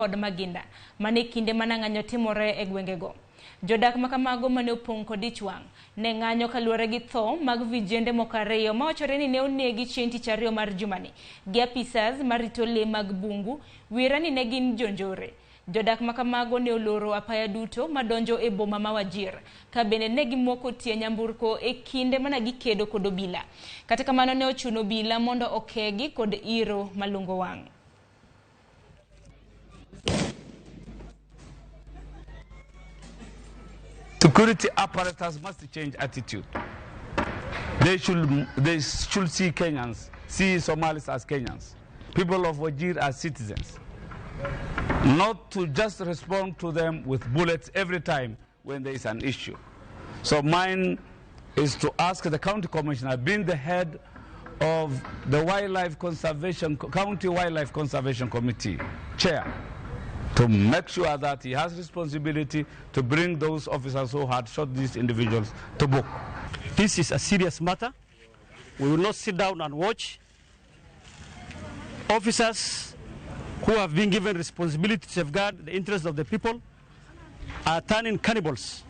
Kod magina mane kinde mana ng'anyo timore e gwengego. Jodak makamago mane opong' kod ich wang' ne ng'anyo kaluwore gi tho mag vijende moko ariyo mawachore ni ne onegi chieng' tich ariyo mar jumani gi apisas marito lee mag bungu wira ni ne gin jonjore. Jodak makamago ne oloro apaya duto madonjo e boma ma Wajir ka bende ne gimoko tie nyamburko e kinde mana gikedo kod obila. Kata kamano ne ochuno obila mondo okegi kod iro malungo wang'. Security apparatus must change attitude. They should see Kenyans, see Somalis as Kenyans, people of Wajir as citizens. Not to just respond to them with bullets every time when there is an issue. So mine is to ask the county commissioner, being the head of the Wildlife Conservation, County Wildlife Conservation Committee, chair, to make sure that he has responsibility to bring those officers who had shot these individuals to book. This is a serious matter. We will not sit down and watch. Officers who have been given responsibility to safeguard the interests of the people are turning cannibals.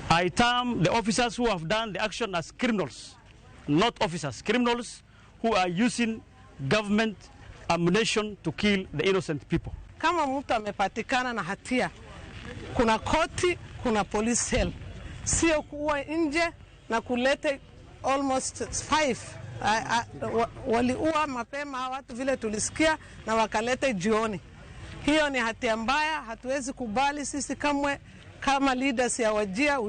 I term the officers who have done the action as criminals, not officers, criminals who are using government ammunition to kill the innocent people. Kama mtu amepatikana na hatia, kuna koti, kuna police cell, sio kuua nje na kulete almost five. Waliua mapema watu vile tulisikia na wakalete jioni. Hiyo ni hatia mbaya, hatuwezi kubali sisi kamwe kama leaders ya Wajir.